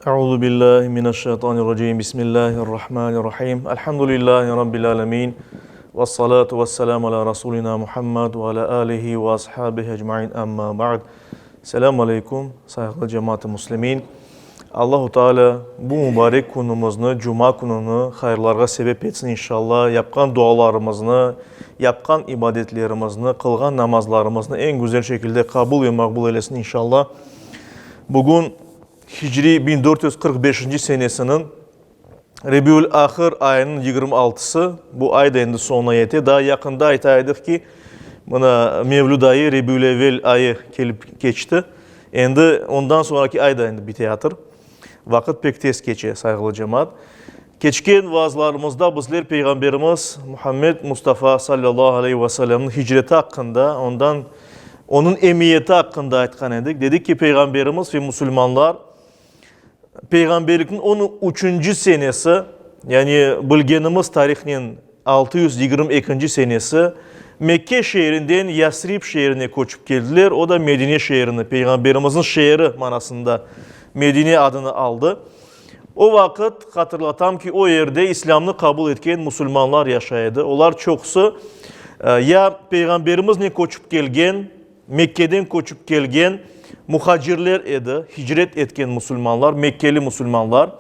Euzu billahi mineşşeytanirracim. Bismillahirrahmanirrahim. Elhamdülillahi rabbil alamin. Vessalatu vesselamu ala rasulina Muhammed ve ala alihi ve ashabihi ecmain. Amma ba'd. Selamu aleykum, sayğılı cemaat-ı muslimin. Allahu Teala bu mübarek künümizni, cuma kününi hayırlarğa sebep etsin inşallah. Yapqan dualarımıznı, yapqan ibadetlerimizni, qılğan namazlarımıznı eñ güzel şekilde qabul ve maqbul eylesin inşallah. Bugün Hicriy 1445-nci senesiniñ Rebiül-Ahır ayınıñ 26-sı, bu ay da endi soñuna yete. Daa yaqında ayta edik ki, mına Mevlüd ayı, Rebiül-Evvel ayı kelip keçti. Endi ondan soñraki ay da endi biteyatır. Vaqıt pek tez keçe, sayğılı cemaat. Keçken vaazlarımızda bizler Peyğamberimiz Muhammed Mustafa sallallahu aleyhi ve sellemniñ hicreti aqqında, ondan, onıñ emiyeti aqqında aytqan edik. Dedik ki, Peyğamberimiz ve musulmanlar Peyğamberlikniñ on üçünci senesi, yani bilgenimiz tarihnen 622-nci senesi, Mekke şeerinden Yasrib şeerine köçip keldiler, o da Medine şeerini, Peyğamberimizniñ şeeri manasında Medine adını aldı. O vaqıt, hatırlatam ki, o yerde İslâmnı qabul etken musulmanlar yaşay edi. Olar çoqusı ya Peyğamberimiznen köçip kelgen, Mekkeden köçip kelgen muhacirler edi, hicret etken musulmanlar, mekkeli musulmanlar,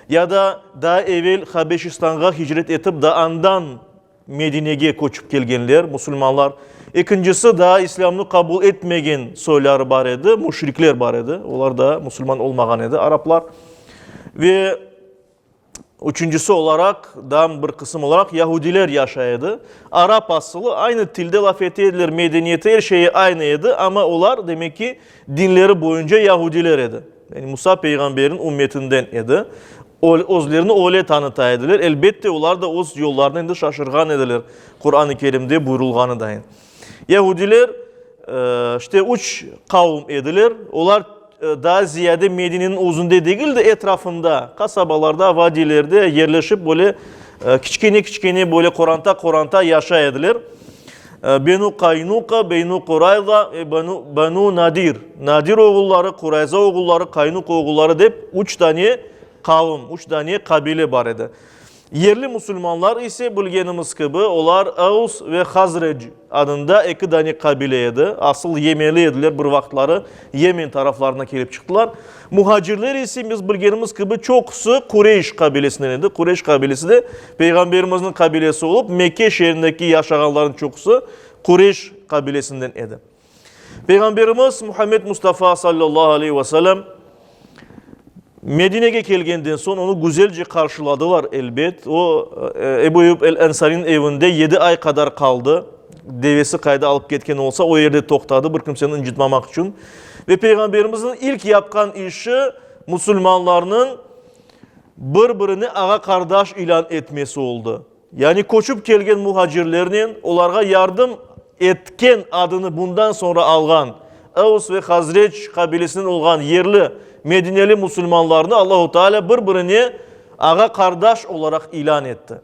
ya da daa evel Habeşistanğa hicret etip, da andan Medinege köçip kelgenler, musulmanlar. Ekincisi, daa İslâmnı qabul etmegen soyları bar edi, müşrikler bar edi, olar da musulman olmağan edi, araplar. Ve üçüncisi olaraq, daa bir qısım olaraq, yahudiler yaşay edi. Arap asılı, aynı tilde laf ete ediler, medeniyeti, er şeyi aynı edi, amma olar, demek ki, dinleri boyunca yahudiler edi. Yani Musa peyğamberniñ ümmetinden edi. Özlerini öyle tanıta ediler. Elbette, olar da öz yollarını endi şaşırğan ediler, Quran-ı Kerimde buyurılğanı dayın. Yahudiler, işte, üç qavm ediler. Olar daa ziyade Medineniñ özünde degil de, etrafında, qasabalarda, vadiylerde yerleşip, böyle kiçkene-kiçkene, böyle qoranta-qoranta yaşay ediler. Benu Qaynuqa, Benu Qurayza ve Benu Nadir, Nadir oğulları, Qurayza oğulları, Qaynuqa oğulları dep üç dane qavm, üç dane qabile bar edi. Yerli musulmanlar ise, bilgenimiz kibi, olar Aws ve Hazrec adında eki dane qabile edi. Asıl yemeli ediler, bir vaqıtları Yemen taraflarına kelip çıqtılar. Muhacirler ise, biz bilgenimiz kibi, çoqusı Qureyş qabilesinden edi. Qureyş qabilesi de Peyğamberimizniñ qabilesi olıp, Mekke şeerindeki yaşağanlarnıñ çoqusı Qureyş qabilesinden edi. Peyğamberimiz Muhammed Mustafa sallallahu aleyhi ve sellem Medinege kelgenden soñ onı güzelce qarşıladılar, elbet. O, Ebu Eyyub el-Ensariniñ evinde yedi ay qadar qaldı. Devesi qayda alıp ketken olsa, o yerde toqtadı, bir kimseni ıncıtmamaq içün. Ve Peyğamberimizniñ ilk yapqan işi, musulmanlarnıñ bir-birini ağa-qardaş ilân etmesi oldı. Yani köçip kelgen muhacirlernen olarğa yardım etken adını bundan soñra alğan Evs ve Hazrec qabilesinden olğan yerli medineli musulmanlarnı Allahu Teala bir-birine ağa-qardaş olaraq ilân etti.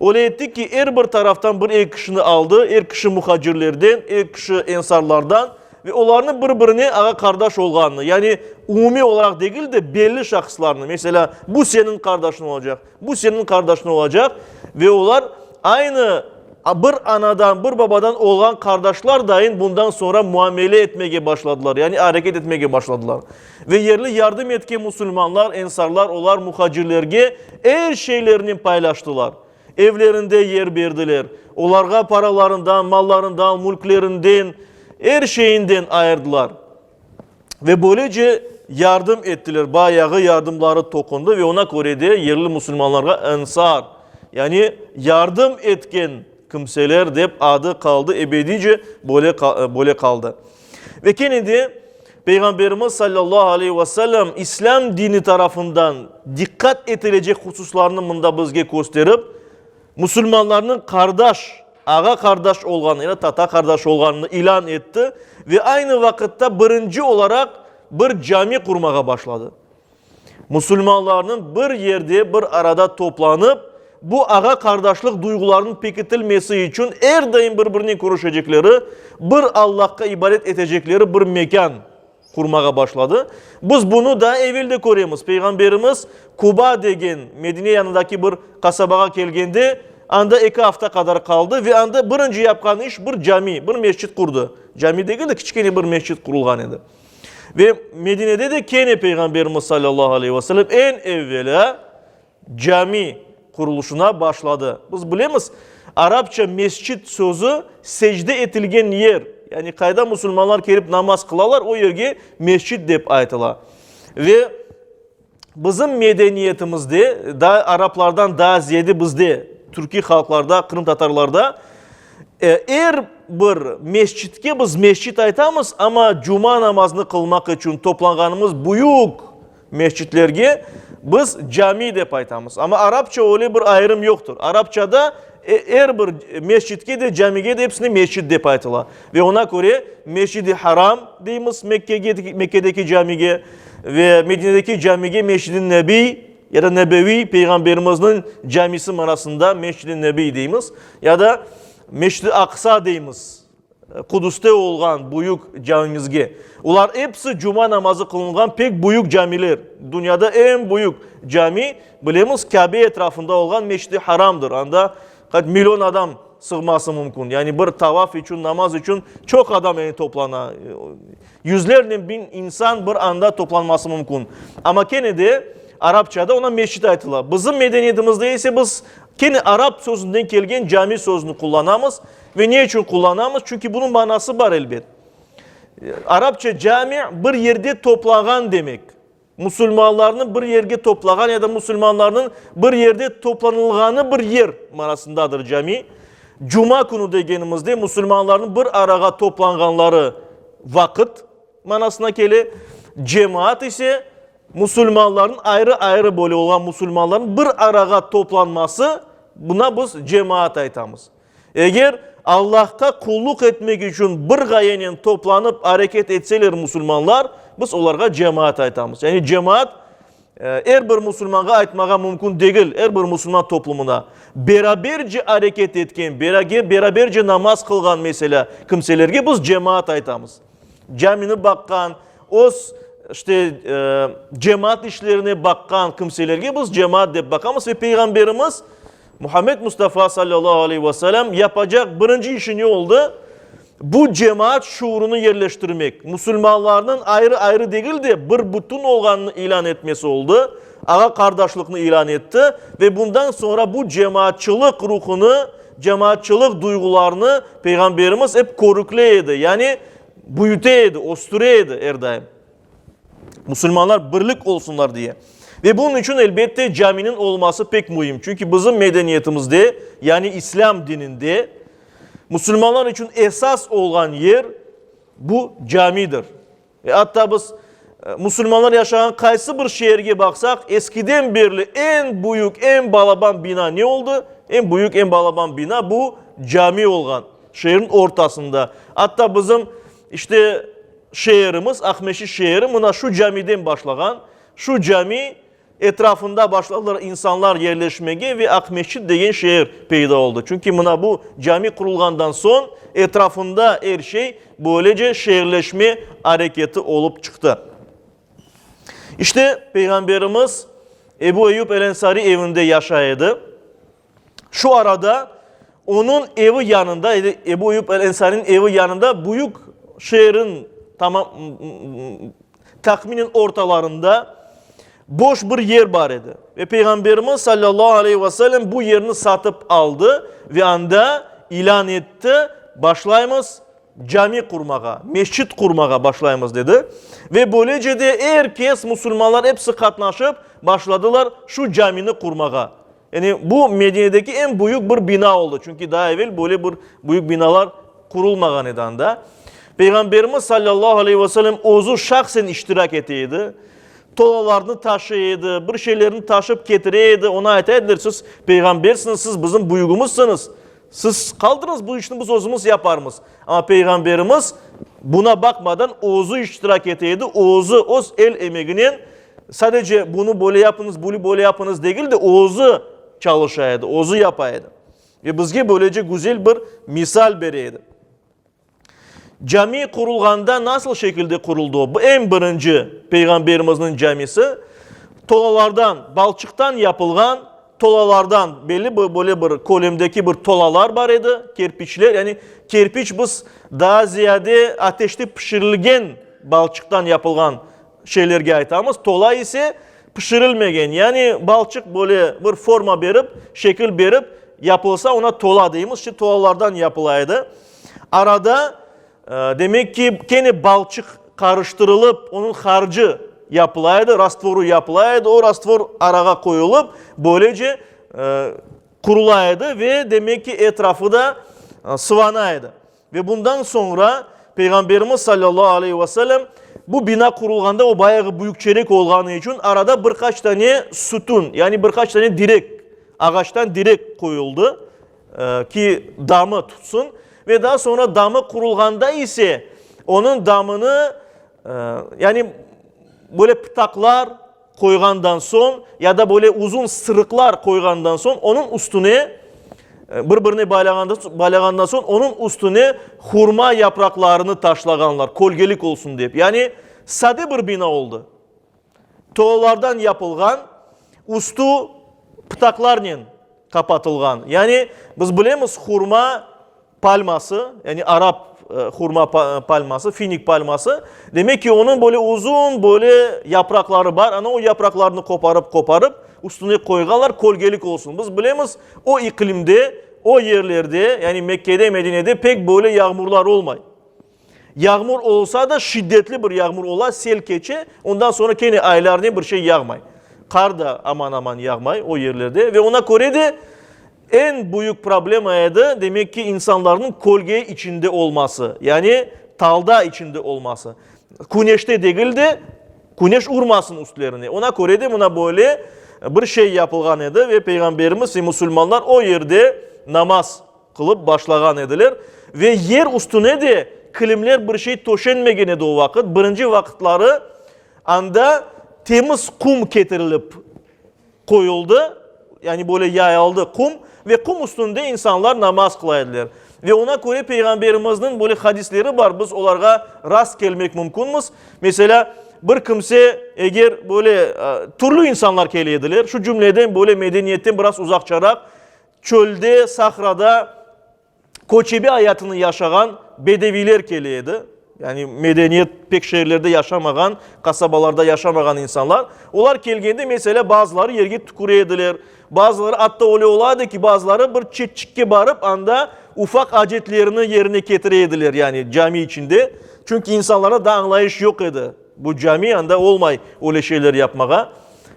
Öyle etti ki, er bir taraftan bir-eki kişini aldı, er kişi muhacirlerden, er kişi ensarlardan ve olarnı bir-birine ağa-qardaş olğanını, yani umumiy olaraq degil de, belli şahıslarnı, meselâ, bu seniñ qardaşıñ olacaq, Bu seniñ qardaşıñ olacaq ve olar aynı bir anadan, bir babadan olğan qardaşlar dayın bundan soñra muamele etmege başladılar, yani areket etmege başladılar. Ve yerli yardım etken musulmanlar, ensarlar, olar muhacirlerge er şeylerinen paylaştılar. Evlerinde yer berdiler, olarğa paralarından, mallarından, mülklerinden, er şeyinden ayırdılar. Ve böylece yardım ettiler, bayağı yardımları toqundı ve ona köre de yerli musulmanlarğa ensar, yani yardım etken kimseler dep adı qaldı, ebediyce böyle, böyle qaldı. Ve kene de Peyğamberimiz sallallahu aleyhi ve sellem İslâm dini tarafından diqqat etilecek hususlarnı mında bizge kösterip, musulmanlarnıñ qardaş, ağa-qardaş olğanını ya da tata-qardaş olğanını ilân etti ve aynı vaqıtta birinci olaraq bir cami qurmağa başladı. Musulmanlarnıñ bir yerde, bir arada toplanıp, bu ağa-qardaşlıq duyğularınıñ pekitilmesi içün er daim bir-birinen körüşecekleri, bir Allahqa ibadet etecekleri bir mekân. qurmağa başladı. Biz bunı daa evel de köremiz. Peyğamberimiz Kuba degen Medine yanındaki bir qasabağa kelgende, anda eki afta qadar qaldı ve anda birinci yapqan iş bir cami, bir mescit qurdı. Cami degil de, kiçkene bir mescit qurulğan edi. Ve Medinede de kene Peyğamberimiz salâllahu aleyhi ve sellem eñ evvelâ cami qurulışına başladı. Biz bilemiz, arapça mescit sözü secde etilgen yer, yani qayda musulmanlar kelip namaz qılalar, o yerge mescit dep aytıla. Ve bizim medeniyetimizde, daa araplardan daa ziyade bizde, türkiy halqlarda, qırımtatarlarda, er bir mescitke biz mescit aytamız, amma cuma namazını qılmaq içün toplanğanımız büyük Mescitlerge biz cami dep aytamız. Amma arapça öyle bir ayırım yoqtır. Arapçada er bir mescitke de, camige de episine mescit dep aytıla. Ve ona köre Mescid-i Haram deymiz Mekkege, Mekkedeki camige ve Medinedeki camige Mescid-i Nebiy ya da Nebeviy, Peyğamberimizniñ camisi manasında Mescid-i Nebiy deymiz ya da Mescid-i Aqsa deymiz. Quduste olğan büyük camimizge. Olar episi cuma namazı qılınğan pek büyük camiler. Dünyada eñ büyük cami, bilemiz, Kâbe etrafında olğan Meşid-i Haramdır. Anda qaç million adam sığması mümkün. Yani bir tavaf içün, namaz içün çoq adam yani toplana. Yüzlernen biñ insan bir anda toplanması mümkün. Amma kene de arapçada ona mescid aytıla. Bizim medeniyetimizde ise biz kene arap sözünden kelgen cami sözüni qullanamız. Ve ne içün qullanamız? Çünki bunıñ manası bar elbet. Arapça cami bir yerde toplağan demek. Musulmanlarnı bir yerge toplağan ya da musulmanlarnıñ bir yerde toplanılğanı bir yer manasındadır cami. Cuma künü degenimizde musulmanlarnıñ bir arağa toplanğanları vaqıt manasına kele. Cemaat ise musulmanlarnıñ ayrı-ayrı böyle olğan musulmanlarnıñ bir arağa toplanması, buna biz cemaat aytamız. Eger Allahqa qulluq etmek içün bir ğayenen toplanıp areket etseler musulmanlar, biz olarğa cemaat aytamız. Yani cemaat er bir musulmanğa aytmağa mümkün degil, er bir musulman toplumına. Beraberce areket etken, beraberce namaz qılğan meselâ kimselerge biz cemaat aytamız. Camini baqqan, öz işte cemaat işlerine baqqan kimselerge biz cemaat dep baqamız ve Peyğamberimiz Muhammed Mustafa sallallahu aleyhi ve sellem yapacaq birinci işi ne oldı? Bu cemaat şuurını yerleştirmek, musulmanlarnıñ ayrı-ayrı degil de, bir bütün olğanını ilân etmesi oldı, ağa-qardaşlıqnı ilân etti ve bundan soñra bu cemaatçılıq ruhunı, cemaatçılıq duyğularını Peyğamberimiz ep körükley edi, yani büyüte edi, östüre edi er daim. Musulmanlar birlik olsunlar diye. Ve bunıñ içün, elbette, caminiñ olması pek müim. Çünki bizim medeniyetimizde, yani İslâm dininde, musulmanlar içün esas olğan yer bu camidir. Ve atta biz musulmanlar yaşağan qaysı bir şeerge baqsaq, eskiden berli eñ büyük, eñ balaban bina ne oldı? Eñ büyük, eñ balaban bina bu cami olğan, şeerniñ ortasında. Atta bizim, işte, Şeerimiz, Aqmescit şeeri mına şu camiden başlağan. Şu cami etrafında başladılar insanlar yerleşmege ve Aqmescit degen şeer peyda oldı. Çünki mına bu cami qurulğandan soñ etrafında er şey böylece şeerleşme areketi olıp çıqtı. İşte, Peyğamberimiz Ebu Eyyub el-Ensari evinde yaşay edi. Şu arada onıñ evi yanında, Ebu Eyyub el-Ensariniñ evi yanında büyük şeerin tamam tahminen ortalarında boş bir yer bar edi. Ve Peyğamberimiz sallallahu aleyhi ve sellem bu yerni satıp aldı ve anda ilân etti, başlaymız cami qurmağa, mescit qurmağa başlaymız dedi. Ve böylece de er kes, musulmanlar episi qatnaşıp başladılar şu camini qurmağa. Yani bu Medinedeki eñ büyük bir bina oldı, çünki daa evel böyle bir büyük binalar qurulmağan edi anda. Peyğamberimiz sallallahu aleyhi ve sellem özü şahsen iştirak ete edi, tolalarnı taşıy edi, bir şeylerni taşıp ketire edi. Ona ayta ediler, siz peyğambersiñiz, siz bizim büyügimizsiñiz, siz qaldırıñız bu işni, biz özümiz yaparmız. Amma Peyğamberimiz buna baqmadan özü iştirak ete edi, özü öz el emeginen Sadece bunı böyle yapıñız, bunı böyle yapıñız degil de, özü çalışa edi, özü yapa edi. Ve bizge böylece güzel bir misal bere edi. Cami qurulğanda nasıl şekilde quruldı o? Bu eñ birinci Peyğamberimizniñ camisi tolalardan, balçıqtan yapılğan tolalardan, belli bir böyle bir kölemdeki bir tolalar bar edi, kerpiçler, yani kerpiç biz daa ziyade ateşte pişirilgen balçıqtan yapılğan şeylerge aytamız, tola ise pişirilmegen, yani balçıq böyle bir forma berip, şekil berip yapılsa, ona tola deymiz, işte tolalardan yapıla edi. Arada, demek ki, kene balçıq qarıştırılıp, onıñ harcı yapıla edi, rastvoru yapıla edi, o rastvor arağa qoyulıp, böylece qurula edi ve, demek ki, etrafı da sıvana edi. Ve bundan soñra Peyğamberimiz salâllahu aleyhi ve sellem bu bina qurulğanda o bayağı büyükçerek olğanı içün arada bir qaç tane sütun, yani bir qaç tane direk, ağaçtan direk qoyuldı, ki damı tutsın. Ve daa soñra damı qurulğanda ise onıñ damını, yani böyle pıtaqlar qoyğandan soñ ya da böyle uzun sırıqlar qoyğandan soñ onıñ üstüne bir-birine baylağandan soñ onıñ üstüne hurma yapraqlarını taşlağanlar, kölgelik olsun dep. Yani sade bir bina oldı. Tolalardan yapılğan, üstü pıtaqlarnen qapatılğan. Yani biz bilemiz hurma palması, yani arap hurma palması, finik palması, demek ki, onıñ böyle uzun böyle yapraqları bar, ana o yapraqlarnı qoparıp-qoparıp üstüne qoyğanlar, kölgelik olsun. Biz bilemiz, o iqlimde, o yerlerde, yani Mekkede, Medinede pek böyle yağmurlar olmay. Yağmur olsa da, şiddetli bir yağmur ola, sel keçe, ondan soñra kene aylarnen bir şey yağmay. Qar da aman-aman yağmay o yerlerde ve ona köre de eñ büyük problema edi, demek ki, insanlarnıñ kölge içinde olması, yani talda içinde olması. Küneşte degil de, küneş urmasın üstlerine. Ona köre de mına böyle bir şey yapılğan edi ve Peyğamberimiz ve musulmanlar o yerde namaz qılıp başlağan ediler ve yer üstüne de kilimler bir şey töşenmegen edi o vaqıt. Birinci vaqıtları anda temiz qum ketirilip qoyuldı, yani böyle yayıldı qum ve qum üstünde insanlar namaz qıla ediler. Ve ona köre Peyğamberimizniñ böyle hadisleri bar, biz olarğa rast kelmek mümkünmiz. Meselâ, bir kimse eger böyle türlü insanlar kele ediler, şu cümleden böyle medeniyetten biraz uzaqçaraq, Çölde, sahrada köçebe ayatını yaşağan bedeviyler kele edi. Yani medeniyet pek şeerlerde yaşamağan, qasabalarda yaşamağan insanlar. Olar kelgende, meselâ, bazıları yerge tüküre ediler, bazıları, atta öyle ola edi ki, bazıları bir çetçikke barıp, anda ufaq acetlerini yerine ketire ediler, yani cami içinde. Çünki insanlarda daa añlayış yoq edi. Bu cami, anda olmay öyle şeyler yapmağa.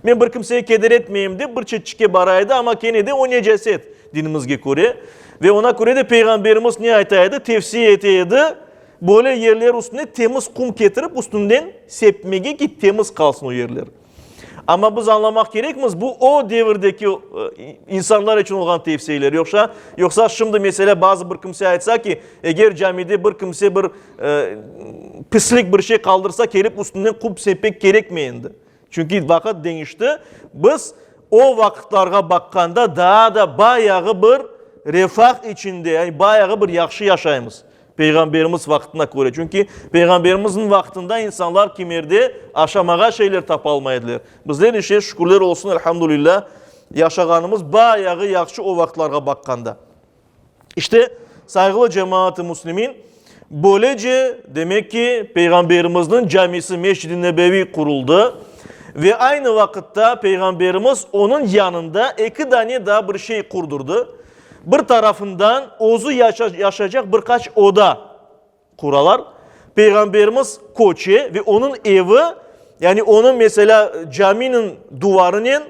Men bir kimsege keder etmeyim dep bir çetçikke bara edi, amma kene de o necaset dinimizge köre. Ve ona köre de Peyğamberimiz ne ayta edi, tevsiye ete edi, böyle yerler üstüne temiz qum ketirip üstünden sepmege ki, temiz qalsın o yerler. Amma biz añlamaq kerekmiz, bu o devirdeki insanlar içün olğan tevsiyeler. Yoqsa, yoqsa şimdi meselâ bazı bir kimse aytsa ki, eger camide bir kimse bir pislik bir şey qaldırsa, kelip üstünden qum seppek kerekmi endi? Çünki vaqıt deñişti, biz o vaqıtlarğa baqqanda daa da bayağı bir refah içinde, yani bayağı bir yahşı yaşaymız Peyğamberimiz vaqtına köre. Çünki Peyğamberimizniñ vaqtında insanlar kimerde aşamağa şeyler tapalmay ediler. Bizler ise, şükürler olsun, elhamdülillah, yaşağanımız bayağı yahşı o vaqıtlarğa baqqanda. İşte, sayğılı cemaat-ı müslimin, böylece, demek ki, Peyğamberimizniñ camisi Mescid-i Nebevi quruldı ve aynı vaqıtta Peyğamberimiz onıñ yanında eki dane daa bir şey qurdurdı. Bir tarafından özü yaşaycaq bir qaç oda quralar. Peyğamberimiz köçe ve onıñ evi, yani onıñ, meselâ, caminiñ duvarınen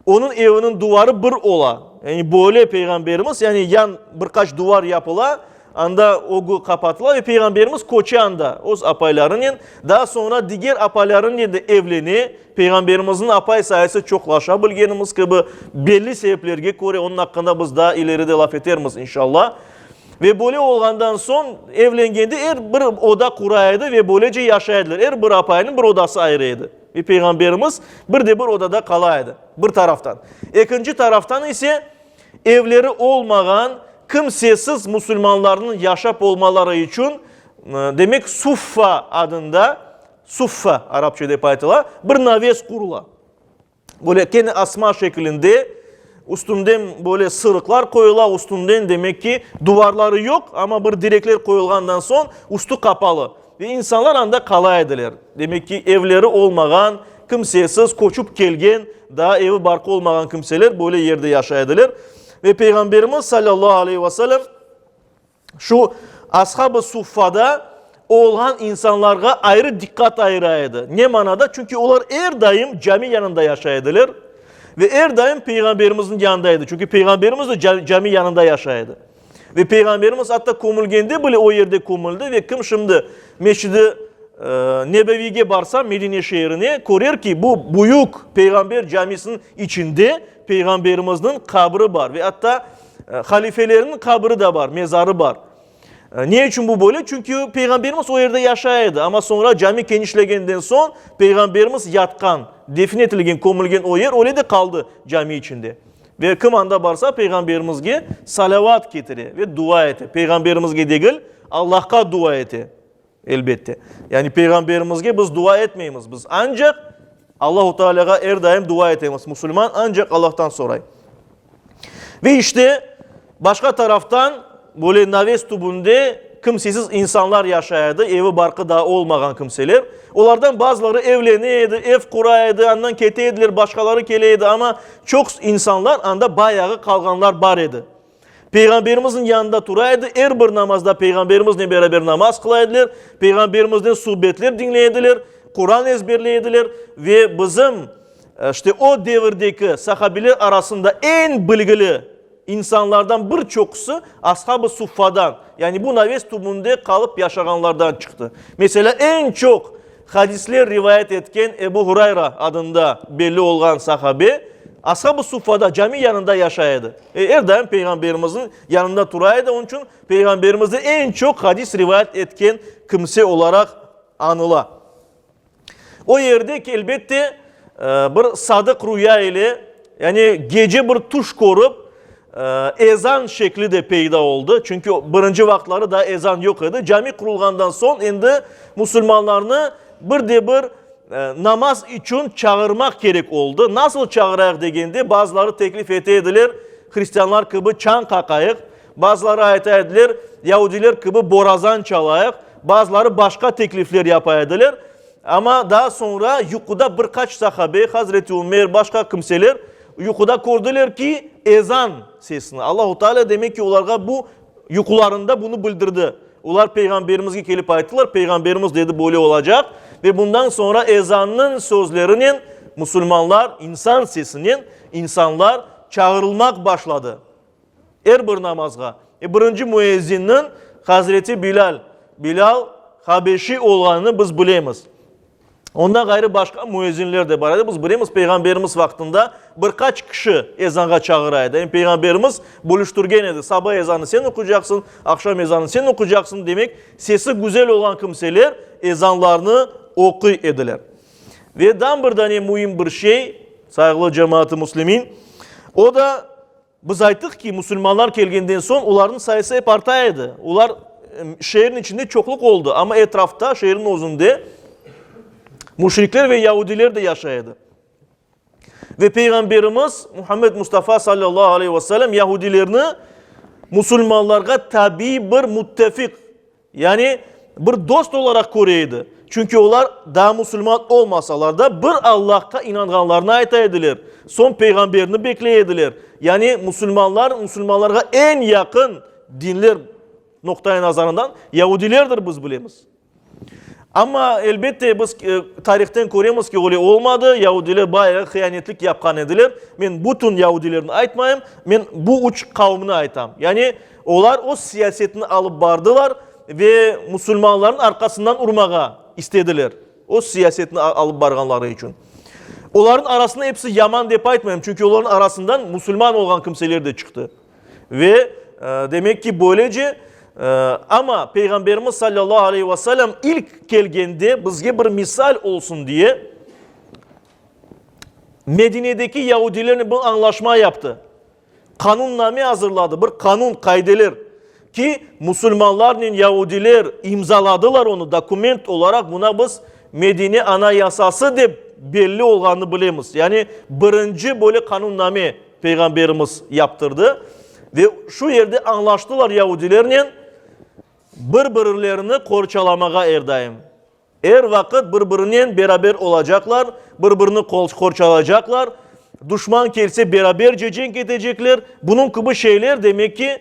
onıñ eviniñ duvarı bir ola. Yani böyle Peyğamberimiz, yani yan bir qaç duvar yapıla, anda ögü qapatıla ve Peyğamberimiz köçe anda öz apaylarınen. Daa soñra diger apaylarınen de evlene. Peyğamberimizniñ apay sayısı çoqlaşa bilgenimiz kibi, belli sebeplerge köre, onıñ aqqında biz daa ileride laf etermiz, inşallah. Ve böyle olğandan soñ, evlengende er bir oda qura edi ve böylece yaşay ediler. Er bir apaynıñ bir odası ayrı edi. Ve Peyğamberimiz bir de bir odada qala edi, bir taraftan. Ekinci taraftan ise, evleri olmağan kimsesiz musulmanlarnıñ yaşap olmaları içün. Demek, Suffa adında, Suffa arapça dep aytıla, bir naves qurula. Böyle kene asma şekilinde, üstünden böyle sırıqlar qoyula, üstünden demek ki, duvarları yoq, amma bir direkler qoyulğandan soñ üstü qapalı. Ve insanlar anda qala ediler. Demek ki, evleri olmağan, kimsesiz, köçip kelgen, daa evi barqı olmağan kimseler böyle yerde yaşay ediler. Ve Peyğamberimiz salâllahu aleyhi ve sellem Şu Ashab-ı Suffada olğan insanlarğa ayrı diqqat ayıra edi. Ne manada? Çünki olar er daim cami yanında yaşay ediler ve er daim Peyğamberimizniñ yanında edi. Çünki Peyğamberimiz de cami yanında yaşay edi. Ve Peyğamberimiz atta kömülgende bile o yerde kömüldi ve kim şimdi Mescid-i Nebeviyge barsa, Medine şeerine, körer ki, bu büyük Peyğamber camisiniñ içinde Peyğamberimizniñ qabri bar ve atta Halifelerniñ qabri da bar, mezarı bar. Ne içün bu böyle? Çünki Peyğamberimiz o yerde yaşay edi, amma soñra cami kenişlegenden soñ Peyğamberimiz yatqan, defin etilgen, kömülgen o yer öyle de qaldı cami içinde. Ve kim anda barsa, Peyğamberimizge salâvat ketire ve dua ete. Peyğamberimizge degil, Allahqa dua ete, elbette. Yani Peyğamberimizge biz dua etmeymiz, biz ancaq Allahu Tealâğa er daim dua etemiz. Musulman ancaq Allahtan soray. Ve işte, başqa taraftan, böyle naves tübünde kimsesiz insanlar yaşay edi, evi-barqı daa olmağan kimseler. Olardan bazıları evlene edi, ev qura edi, andan kete ediler, başqaları kele edi, amma çoq insanlar anda bayağı qalğanlar bar edi. Peyğamberimizniñ yanında tura edi, er bir namazda Peyğamberimiznen beraber namaz qıla ediler, Peyğamberimizden suhbetler diñley ediler, Quran ezberley ediler ve bizim, işte, o devirdeki sahabiler arasında eñ bilgili insanlardan bir çoqusı Ashab-ı Suffadan, yani bu naves tübünde qalıp yaşağanlardan çıqtı. Meselâ, eñ çoq hadisler rivayet etken Ebu Hurayra adında belli olğan sahabe Ashab-ı Suffada, cami yanında yaşay edi. E, er daim Peyğamberimizniñ yanında tura edi, onıñ içün Peyğamberimizden eñ çoq hadis rivayet etken kimse olaraq añıla. O yerde ki, elbette, bir sadıq ruya ile, yani gece bir tüş körip, ezan şekli de peyda oldı. Çünki birinci vaqıtları daa ezan yoq edi. Cami qurulğandan soñ endi musulmanlarnı bir de bir namaz içün çağırmaq kerek oldı. Nasıl çağırayıq degende, bazıları teklif ete ediler, hristianlar kibi çañ qaqayıq, bazıları ayta ediler, yaudiler kibi borazan çalayıq, bazıları başqa teklifler yapa ediler. Amma daa soñra yuquda bir qaç sahabe, Hazreti Ümer, başqa kimseler yuquda kördiler ki, ezan sesini. Allahu Teala demek ki, olarğa bu yuqularında bunı bildirdi. Olar Peyğamberimizge kelip ayttılar, Peyğamberimiz dedi, böyle olacaq ve bundan soñra ezannıñ sözlerinen musulmanlar, insan sesinen insanlar çağırılmaq başladı. Er bir namazğa. E, birinci müezzinniñ Hazreti Bilal, Bilal Habeşi olğanını biz bilemiz. Ondan ğayrı başqa müezzinler de bar edi. Biz bilemiz, Peyğamberimiz vaqtında bir qaç kişi ezanğa çağıra edi. Yani Peyğamberimiz bölüştirgen edi, saba ezanı sen oquycaqsıñ, aqşam ezanı sen oquycaqsıñ. Demek, sesi güzel olğan kimseler ezanlarnı oquy ediler. Ve daa bir dane müim bir şey, sayğılı cemaat-ı müslimin, o da, Biz ayttıq ki, musulmanlar kelgenden soñ olarnıñ sayısı ep arta edi. Olar şeerniñ içinde çoqluq oldı, amma etrafta, şeerniñ özünde müşrikler ve yaudiler de yaşay edi. Ve Peyğamberimiz Muhammed Mustafa sallallahu aleyhi ve sellem yahudilerni musulmanlarğa tabiiy bir müttefiq, Yani, bir dost olaraq köre edi. Çünki olar daa musulman olmasalar da, bir Allahqa inanğanlarını ayta ediler. Soñ peyğamberni bekley ediler. Yani, musulmanlar, musulmanlarğa eñ yaqın dinler noqtai nazarından yaudilerdir, biz bilemiz. Amma, elbette, biz tarihten köremiz ki, öyle olmadı. Yaudiler bayağı hıyanetlik yapqan ediler. Men bütün yaudilerni aytmayım, men bu üç qavmnı aytam. Yani, Olar öz siyasetini alıp bardılar ve musulmanlarnıñ arqasından urmağa istediler, öz siyasetini alıp barğanları içün. Olarnıñ arasında episi yaman dep aytmayım, çünki olarnıñ arasından musulman olğan kimseler de çıqtı. Ve, demek ki, böylece, amma Peyğamberimiz sallallahu aleyhi ve sellem ilk kelgende bizge bir misal olsun diye, Medinedeki yaudilernen bir añlaşma yaptı. Qanunname azırladı, bir qanun, qaideler. Ki, musulmanlarnen yaudiler imzaladılar onı, dokument olaraq buna biz Medine Anayasası dep belli olğanını bilemiz. Yani birinci böyle qanunname Peyğamberimiz yaptırdı. Ve şu yerde añlaştılar yaudilernen bir-birlerini qorçalamağa er daim. Er vaqıt bir-birinen beraber olacaqlar, bir-birini qorçalaycaqlar, duşman kelse beraberce cenk etecekler. Bunıñ kibi şeyler, demek ki,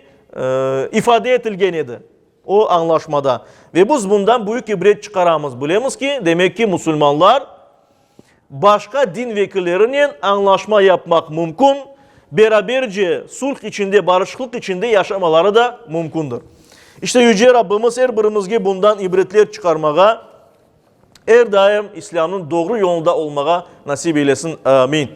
ifade etilgen edi o añlaşmada. Ve biz bundan büyük ibret çıqaramız, bilemiz ki, demek ki, musulmanlar başqa din vekillerinen añlaşma yapmaq mümkün, beraberce sulh içinde, barışıqlıq içinde yaşamaları da mümkündir. İşte Yüce Rabbimiz er birimizge bundan ibretler çıqarmağa, er daim İslâmnıñ doğru yolunda olmağa nasip eylesin. Amin.